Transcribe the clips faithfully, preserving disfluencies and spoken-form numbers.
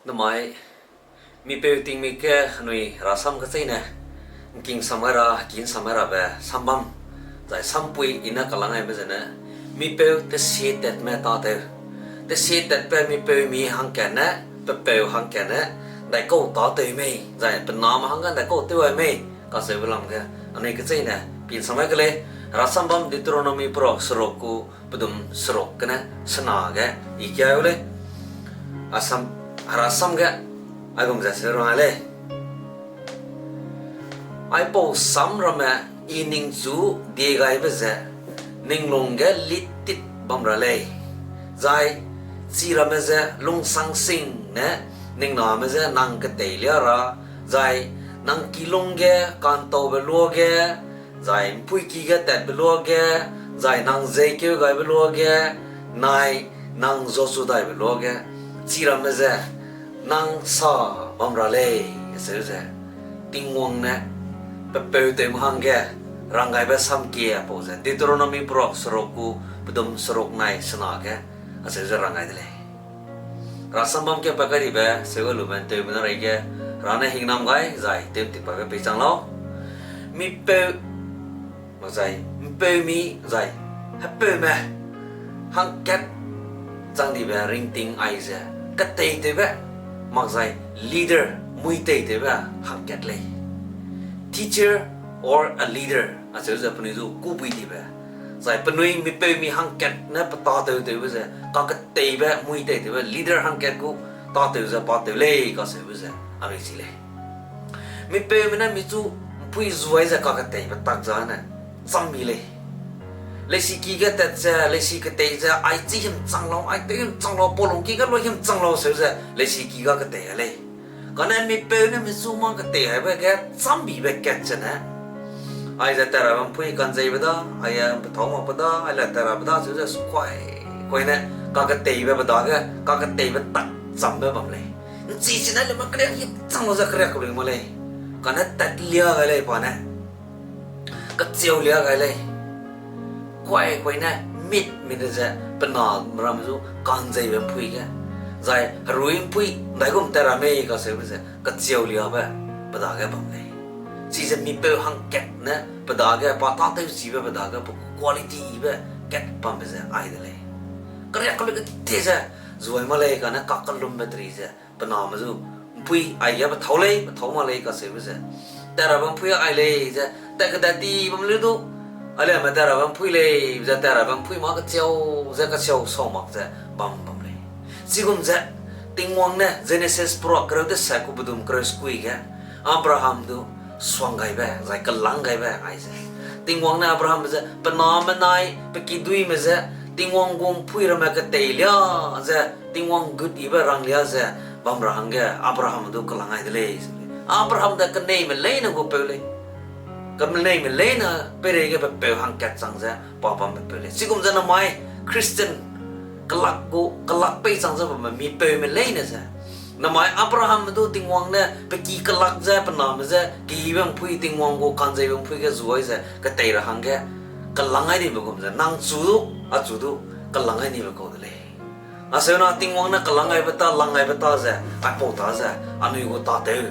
Namai, mipeu tingmik ge anui rasam kecheîne, ’ngking sam gai ra, hekin sam gai rabe sambam, zai sampui i ne kalang aibe zene, mipeu tesietatme tâtew. Tesietatbe mipeumi hangkatne, pepeu hangkatne, ’ndaikau tâtew mei, zai pe name hangge ’ndaikau tew ai mei, kacheube lam ge, anui kecheîne, pinsam gai ke lei, rasambam Deuteronomy perak seruk gu, pedum seruk gene sena ge i kiau lei. Asam, rasam ge, aigum ze se rang lei. Aipau sam ramme i ningchu die gaibe ze, ning lung ge littit bam ra lei. Zai, chi ramme ze lungsang sing ne, ning name je nang keteilia ra, zai, nang kilung ge kantaube luage, zai ’mpuiki ge tatbe luage, zai nang jeikeu gaibe luage, nai nang zuachu daibe luage, chi ramme ze nang sa bam ra lei, acheu ze, Tingwang ne, pepeu tewme hangge, ranggaibe samkie pau ze, Deuteronomy perak seruk gu, pedum seruk nai sena ge, acheu ze ranggai de lei. Rasambam ge pa kai dibe, seu ga lube ’nteumena reige, Hera ne hingnam gai, zai tew'ntikpaibe peichang lau. Mipeu, makzai, ’mpeumi, zai, hepeume, hangkat, chang dibe ringting aize, keteitewbe, makzai, leader, muiteitewbe, hangkat lei. Teacher or a leader, acheu ze penui zu kubui dibe. Zai penui mipeumi hangkat ne pe tâtew tewbe ze, kaketeibe, muiteitewbe, leader hangkat gu tâtew ze pa tew lei, kacheube ze, anui chi lei. Mipeume ne michu ’mpui zuai ze kaketeibe tak zane, cham mi lei. Leisiki ge tat ze, leisi ketei ze, ai chî himchang lau, ai tew himchang lau, pau lungki ge lui himchang lau seu ze, leisiki ga ketei a lei. Kane mipeu ne michu mâ ketei haibe ge cham bibe kat zene, aize tat rabe ’mpui kanzeibe da, ai, eh, pethâu makbe da, ai le tat rabe da, seu ze sukuai, kuai ne, kaketeibe pe dage, kaketeibe tak chambe bam lei. ’Nchi chine le ma keriak himchang lau ze keriak lui ma lei. Kane tat lia gai lei pa ne. Kacheu lia gai lei. Kuai kuai ne mit mi de ze pe na ramme zu kanzeibe ’mpui ge. Zai herui ’mpui ’ndaigum tat ra mei kacheube ze kacheu liabe pe dage bam lei. Chize mipeu hangkat ne pe dage pa tâtewchibe pe dage pe quality yibe kat bambe ze ai de lei. Keriak kalui kete ze zuai ma lei kane kakellumbe teri ze pe name zu ’mpui aige pethâu lei, pethâu ma lei kacheube ze. Tat rabe ’mpui ai lei ze, tat kedat ti bam leu du. Aliame tat rabe ’mpui lei ze, tat rabe ’mpui ma kacheu ze, kacheu sau mak ze, bam bam lei. Chigum ze, Tingwang ne Jenesis perak kereu deset ku pedum kereu sekui ge, Abraham du suang gaibe, zai kelang gaibe ai ze. Tingwang ne Abraham ze, pe name nai, pe kiduîme ze, Tingwang gu ’mpui ramme ketei lia ze, Tingwang gut yibe rang lia ze, bam ra hangge Abraham du kelang gai de lei. Abraham de keneime leine gu peu lei. Keneime leine peireige pe peu hangkat chang ze, pa bambe peu lei. Chigum ze namai Christian kelak gu, kelak pei chang ze bamme mipeume leine ze. Namai Abraham du Tingwang ne pe ki kelak ze, pe name ze, keyibe ’mpui Tingwang gu kanzeibe ’mpui ge zuai ze, ketei ra hangge, kelang gai dibe gum ze, nang chu du, achu du, kelang gai nibe kau de lei. Aseuna Tingwang ne kelang gaibe ta, lang gaibe ta ze, aipau ta ze, anui gu tâtew.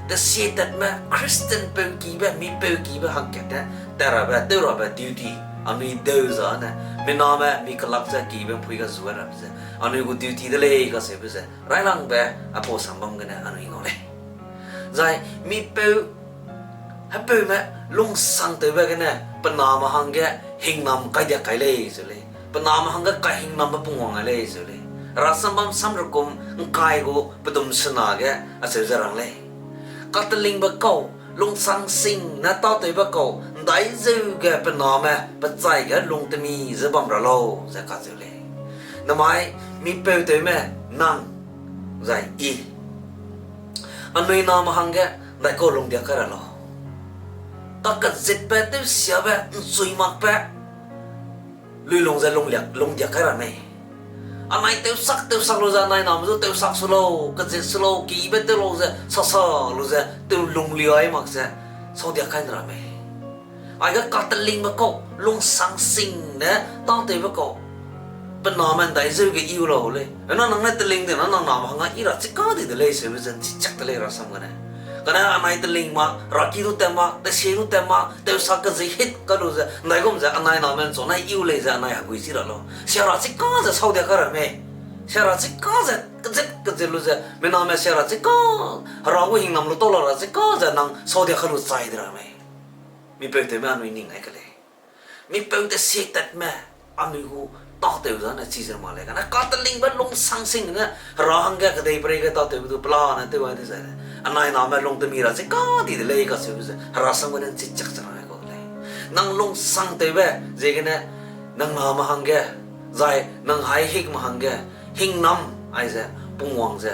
Tesietatme Christian peukibe, mipeukibe hangkat ne, tat rabe, tew rabe duty, anui deu zane, mi name, mi kelak ze, kibe ’mpui ge zuai rabe ze, anui gu duty de lei kacheube ze, railangbe, aipau sambam gene, anui ngau lei. Zai, mipeu, hepeume, lungsangtewbe gene, pe name hangge, hingnam kaidiak kai lei, zeu lei. Pe name hangge kai hingnambe pungwang ai lei, zeu lei. Rasambam samrekum, ’ngkai gu, pedum sena ge, acheu ze rang lei. Katelingbe kau, lungsang sing ne tâtewbe kau, ’ndaizeu ge pe name, pe chai ge lungtemi ze bam ra lau, ze kacheu lei. Namai, mipeutewme, nang, zai i. Anui name hangge, ’ndaikau lungdiak kai ra lau. Kakezitbe, tewsiabe, ’nchui makbe, luilung ze lungliak, lungdiak kai ra mei. Anai tewsak, tewsak lu ze, anai name zu tewsak su lau, kezit su lau, kibe tew lau ze, sasa lu ze, tew lung liai mak ze, saudiak kai ra mei. Aige katelingbe kau, lungsang sing ne, tâtewbe kau. pe name ’ndaizeu ge iu lau lei. Ena nang ne teling de na nang name hangge i ra chika di de lei, seube ze ’nchi chak de lei rasam gene. Kane anai teling ma, raki du tat ma, tesie du tat ma, tewsa kezit hit ka lu ze, ’ndaigum ze anai name ’nchu nai iu lei ze anai hegui chi ra lau. Sia ra chika ze sau dia ka ra mei. Sia ra chika ze kezit kezit lu ze, mi name sia ra chika, Hera gu hingnam lu tau la ra chika ze nang sau dia ka lu chai de ra mei. Mipeutewme anui ning ai ke lei. Mipeu tesie tatme, anui gu tâtew zane chize ma lei. Kane katelingbe lungsang sing ne, Hera hangge kedeiperei ge tâtewbe du pelane tew ai de zai le. Anai name lung temi ra chika di de lei kacheube ze, Hera sam gene ’nchi chak chak ra kau de lei. Nang lungsangtewbe, ziegene, nang name hangge, zai nang hai hikme hangge, hingnam aize, pungwang ze,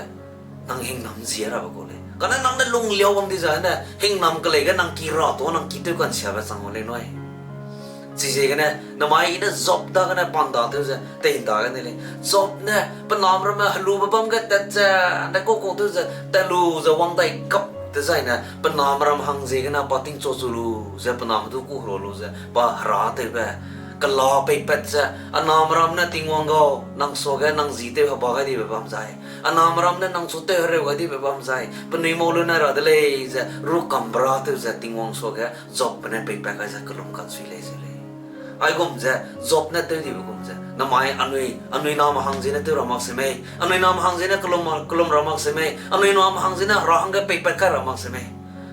nang hingnam zie rabe kau lei. Kane nang ne lungliau bam di zane, hingnam kelei ge nang ki ra tu, nang ki tew kansiabe chang gu lei nui. Chiziegene, namai i ne Job dagene pa ’ndatew ze, tei ’nda gene lei. Job ne, pe name ramme helube bam ge tat ze, ne kau kau tew ze, tat lu ze wang dai gap dezaine, pe name ram hang ziegene pa tingchu chu lu ze, pe name du kû hera lu ze, pa herâtewbe, kela peipat ze, a name ram ne Tingwang gau, nang suage nang ji tew heba gai dibe bam zai. A name ram ne nang chu tew hereu gai dibe bam zai. Penui mau lu ne ra de lei ze, ru kambe ra tew ze Tingwang suage Jobbe ne peipat kai ze kellum kansui lei ze lei. Aigum ze, Job ne tew dibe gum ze, namai anui, anui name hang ziegene tew ra mak se mei. Anui name hang ziegene kellum, kellum ra mak se mei. Anui name hang ziegene Hera hangge peipat kai ra mak se mei.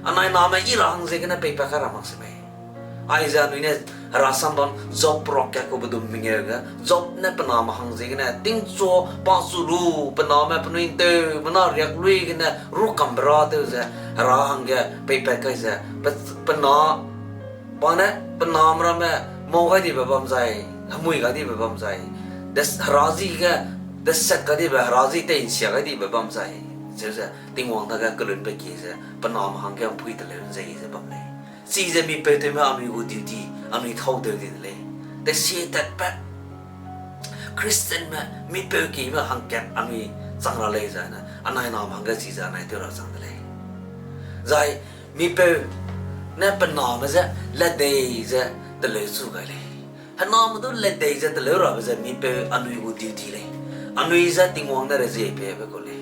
Anai name i ra hang ziegene peipat kai ra mak se mei. Aize anui ne Hera sam bam Job perak kat kube dum mengeu ge, Job ne pe name hang ziegene, tingchu pa chu lu, pe name penui ’nteumena riak lui gene, ru kambe ra tew ze, Hera hangge peipat kai ze, pe, pe na, pa ne pe name ramme mau gai dibe bam zai, hemui gai dibe bam zai, des-, Hera ji ge, deset gai dibe, Hera ji tei ’nsia gai dibe bam zai, zeu ze, Tingwang dage kelunbe kie ze, pe name hangge ’mpui teleu ’nzei ze bam lei. Chize mipeutewme anui gu duty, anui thâu tew di de lei. Tesie tatpat Christianme, mipeu kime hangkat anui chang ra lei zane, anai name hangge chize anai tew ra chang de lei. Zai, mipeu ne pe name je ledei ze teleu chu gai lei. Hename du ledei ze teleu rabe ze mipeu anui gu duty lei. Anui je Tingwang ne rezie peibe kau lei.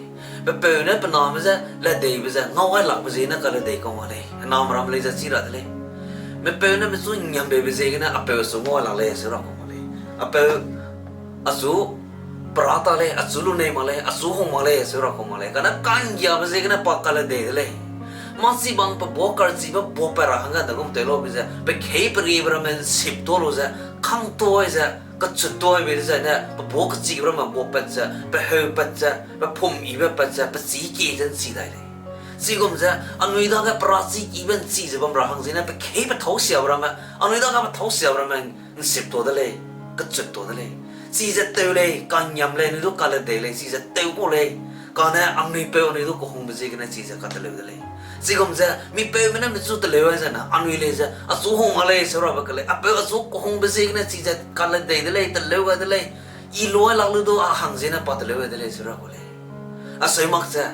Pe peu ne pe name je ledeibe ze ngau gai lakbe ziegene kaledei kau mak lei. Hename ram lei ze chi ra de lei. Mipeu ne mechu ngiambeube ziegene a peu achu ngau gai lak lei seu ra kau mak lei. A peu achu pera ta lei, achu lunei mak lei, achu hung mak lei seu ra kau mak lei. Kane ka'nggiabe ziegene pa kaledei de lei. Mâchibang pe buâ karchibe buâpat ra hangge dagum tew laube ze, pe kei periebe ramme ’nsip tuâ lu ze, kangtuâ ze, kechuttuâ be dezaine, pe buâ kechibe ramme buâpat ze, pe heupat ze, pe phum yibe pat ze, pe chî kie ze ’nchi dai lei. Chigum ze, anui dage perachi kibe ’nchi ze bam ra hang ziegene, pe kei pe thâu siabe ramme, anui dage pe thâu siabe ramme ’nsip tuâ de lei, kechuttuâ de lei. Chize tew lei, ka'nggiam lei, anui du kaledei lei, chize tew kau lei. Kane anui peu anui du kehungbe ziegene chize kateleu de lei. Chigum ze, mipeume ne mechu teleu ai zene, anui lei ze, achu hung mak lei seu rabe ke lei, a peu achu kehungbe ziegene chize kaledei de lei, teleu gai de lei. I luai lak lu du a hang ziegene pa teleu gai de lei seu ra kau lei. Aseu mak ze,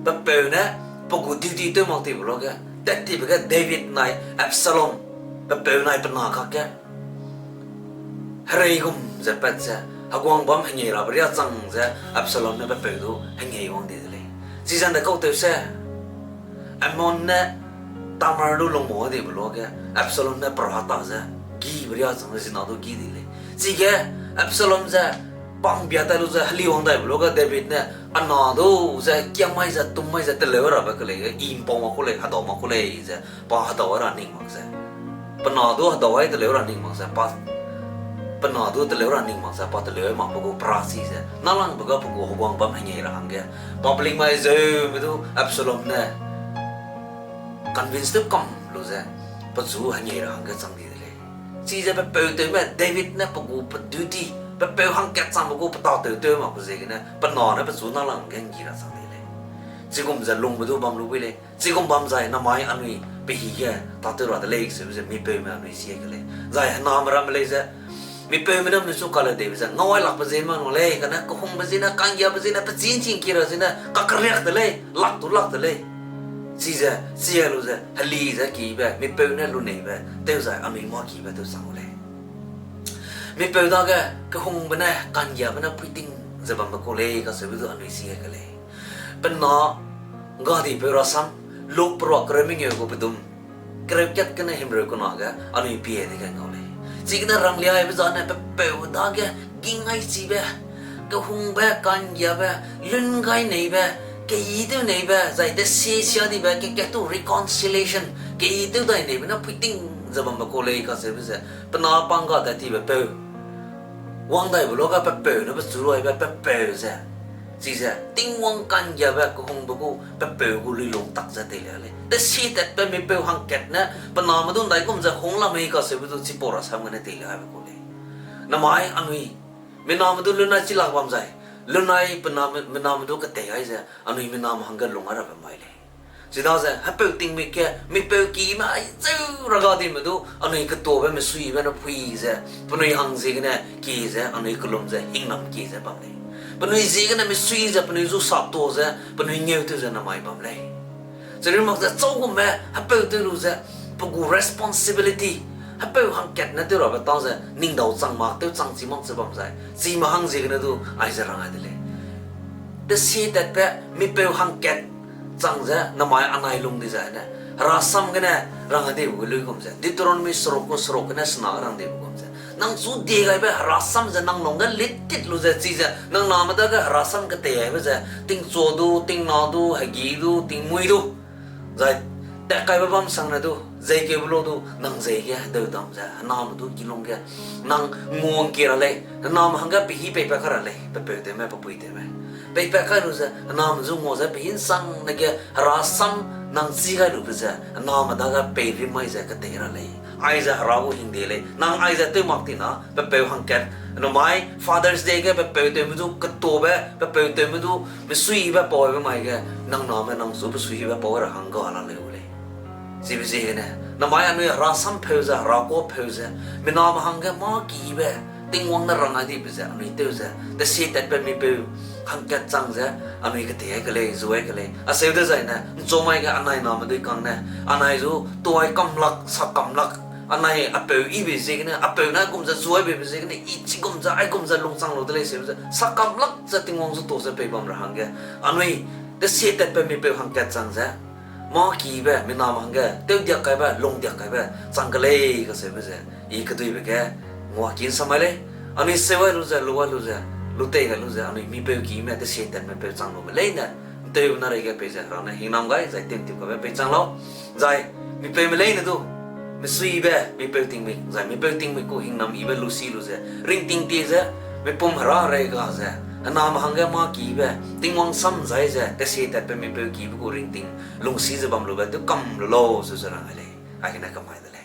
pe peu ne, pe gu duty tew mak tibe luage, tat tibe ge David nai Absalom, pe peu nai pe na kakge hereigum ze pat ze, heguang bam hengei rabe riâ chang ze, Absalom ne pe peu du hengei wang di de lei. Chizane kau tew se, Amnon ne Tamar du lungmau dibe luage, Absalom ne pera ta ze, gibe riâ chang ze zina du gi di lei. Chige, Absalom ze, pambia tai lu ze, heli wang daibe luage, David ne, a na du ze, kiam mai ze, tum mai ze, teleu rabe ke lei, i ’mpau mak ku lei, hedau mak ku lei ze, pa hedau ra ning mak ze. Pe na du hedau ai teleu ra ning mak ze, pa, pe na du teleu ra ning mak ze, pa teleu makbe gu perachi ze, nâlangbe ga pe gu heguang bam hengei ra hangge, pa peling mai zeume du Absalom ne convince tew kam lu ze, pechu hengei ra hangge chang di de lei. Chize pe peu tewme David ne pe gu pe duty, pe peu hangkat changbe gu pe tâtew tew makbe ziegene, pe na ne pechu nâlang ge ’nggi ra chang di lei. Chigum ze lungbe du bam lu bui lei. Chigum bam zai namai anui pe hî ge tâtew ra de lei seube ze mipeume anui sie ke lei. Zai hename ramme lei ze, mipeume ne mechu kaledeibe ze, ngau ai lakbe ziegene mak lei, kane kehungbe ziegene, ka'nggiabe ziegene, pe chî ’nching ki ra ziegene, kakeriak de lei, lak tu lak de lei. Chize, chi lu ze, heli ze kibe, mipeu ne luneibe, tew zai anui mâ kibe tew chang gu lei. Mipeu dage kehungbe ne ka'nggiabe ne puiting ze bambe kau lei kacheube du anui si gai ke lei. Pe na gadipeu rasam, Luk peruak kereu mengeu gu pedum kereu kat gene himreu kena ge anui pie dege ngau lei. Chigene rangliaibe zane pe peu dage gingai chibe, kehungbe, ka'nggiabe, lun gai neibe, keyi tew neibe, zai desie sia dibe, ke kat tu reconciliation, keyi tew dai neibe ne puiting ze bambe kau lei kacheube ze, pe na pangga tat tibe peu wang daibe luage pe peu ne pechu luibe pe peu ze, chize Tingwang ka'nggiabe kehungbe gu pe peu gu luilung tak ze teilia lei. Desie tatbe mipeu hangkat ne pe name du ndaigum ze hung la mei kacheube du chipau rasam gene teilia aibe kau lei. Namai anui, mi name du lunai chilak bam zai, lunai pe name, mi name du ketei ai ze anui mi name hangge lung ai rabe mai lei. Chidaze hepeu tingmik ge mipeu kime ai cheu ra gadime du anui ketabe mesuibe ne pui ze, penui hang ziegene kie ze, anui kelum ze hingnam kie ze bam lei. Penui ziegene mesui ze, penui zu sapta ze, penui ngeutew ze namai bam lei. Chirui mak ze chau gumme hepeu tew lu ze, pe gu responsibility, hepeu hangkat ne tew rabe ta ze ningdau chang mak, tew chang chi mak ze bam zai, chime hang ziegene du aize rang ai de lei. Desie tatbe mipeu hangkat chang ze namai anai lung di zai ne, herasam gene rang ai dibe gu luigum ze, Deuteronomy seruk gu seruk gene sena rang dibe gum ze, nang chu die gaibe herasam ze nang lungge lit tit lu ze chize nang name dage herasam ketei aibe ze, tingchua du, tingna du, hegi du, tingmui du, zai tat kaibe bam sangne du, zeikeube lu du, nang zei ge hedeu dam ze, hename du kilung ge, nang nguang kie ra lei, hename hangge pehî peipat kai ra lei, pe peu tewme, pe pui tewme. Peipat kai lu ze, hename zu ngua ze pehî nsangne ge, herasam nang chi gai lube ze, hename dage peirim mai ze ketei ra lei. Aize hera gu hingde lei, nang aize tew mak tina, pe peu hangkat, namai Father's Day ge pe peu tewme du ketabe, pe peu tewme du mesuibe pau aibe mai ge, nang name nang zu pesuibe pau ra hangga la leu lei. Chibe ziegene, namai anui herasam pheu ze, hera kuâ pheu ze, mi name hangge mâ kibe, Tingwang ne rang ai dibe ze anui tew ze, desie tatbe mipeu hangkat chang ze, anui ketei ai ke lei, zu ai ke lei. Acheu dezaine, nchumai ge anai name dui kang ne, anai zu tuai kamlak, sa kamlak, anai apeu yibe ziegene, apeu ne gum ze zu aibe ziegene, i chigum ze, aigum ze lungchang lu de lei seu ze, sa kamlak ze Tingwang zu ta ze pei bam ra hangge, anui desie tatbe mipeu hangkat chang ze, mâ kibe, mi name hangge tewdiak kaibe, lungdiak kaibe chang ke lei kacheube ze, i keduibe ge nguaki nsa mai lei. Anui seu ai lu ze, lu ai lu ze, lu tei gai lu ze, anui mipeu kime desie tatbe mipeu chang lube leine, nteu na reige peize hera ne hingnam gai zai tew'ntip kabe peichang lau. Zai mipeume leine du, mesuibe mipeu tingmik, zai mipeu tingmik gu hingnam yibe lu si lu ze, ringting tie ze, mipum hera rei ga ze, hename hangge mâ kibe, Tingwang sam zai ze, desie tatbe mipeu kibe gu ringting lungsi ze bam lube tew kam lu lau seu ze rang ai lei. Aigene kamai de lei.